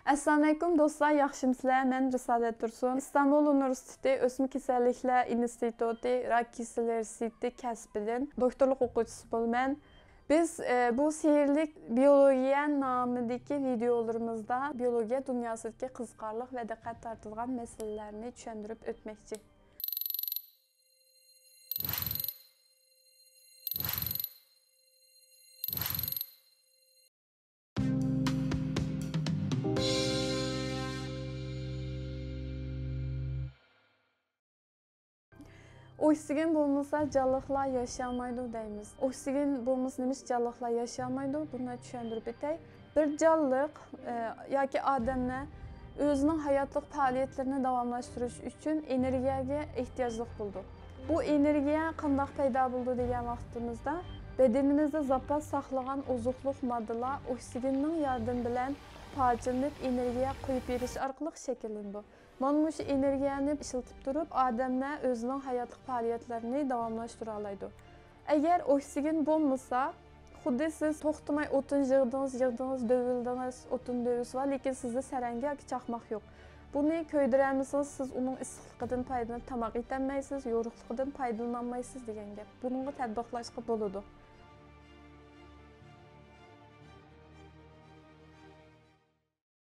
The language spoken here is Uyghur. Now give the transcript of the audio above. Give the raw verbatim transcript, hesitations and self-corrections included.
ئەسسالامۇئەلەيكۇم دوستلار، ياخشىمۇسىلەر؟ مەن رىسالەت تۇرسۇن. ئىستانبۇل ئۇنىۋېرسىتېتى ئۆسمە كېسەللىكلەر ئىنستىتۇتى راك كېسەللىرى كەسپىدىن دوكتورلۇق ئوقۇغۇچىسى بولىمەن. بىز، ئە، بۇ سېھىرلىك بىيولوگىيە نامىدىكى ۋىدېئولىرىمىزدا بىيولوگىيە دۇنياسىدىكى قىزىقارلىق ۋە دىققەت تارتىدىغان مەسىلىلەرنى چۈشەندۈرۈپ ئۆتمەكچى. ئوكسىگېن بولمىسا جانلىقلار ياشىيالمايدۇ دەيمىز. ئوكسىگېن بولمىسا نېمىشقا جانلىقلار ياشىيالمايدۇ؟ بۇنى چۈشەندۈرۈپ ئۆتەي. بىر جانلىق، ئە، ياكى ئادەملەر ئۆزىنىڭ ھاياتلىق پائالىيەتلىرىنى داۋاملاشتۇرۇش ئۈچۈن ئېنېرگىيەگە ئېھتىياجلىق بولىدۇ. بۇ ئېنېرگىيە قانداق پەيدا بولىدۇ دېگەن ۋاقتىمىزدا، بەدىنىمىزدە زاپاس ساقلىغان ئوزۇقلۇق ماددىلار ئوكسىگېننىڭ ياردىمى بىلەن پارچىلىنىپ، ئېنېرگىيە قويۇپ بېرىش ئارقىلىق شەكىللىنىدۇ. مانا مۇشۇ ئېنېرگىيەنى ئىشلىتىپ تۇرۇپ، ئادەملەر ئۆزىنىڭ ھاياتلىق پائالىيەتلىرىنى داۋاملاشتۇرالايدۇ. ئەگەر ئوكسىگېن بولمىسا، خۇددى سىز توختىماي ئوتۇن يىغدىڭىز، يىغدىڭىز، دۆۋىلىدىڭىز، ئوتۇن دۆۋىسى بار، لېكىن سىزدە سەرەڭگە ياكى چاقماق يوق. بۇنى كۆيدۈرەلمىسىڭىز، سىز ئۇنىڭ ئىسسىقلىقىدىن پايدىلىنىپ تاماق ئېتەلمەيسىز، يورۇقلۇقىدىن پايدىلىنالمايسىز دېگەن گەپ. بۇنىڭغا تەتبىقلاشقا بولىدۇ.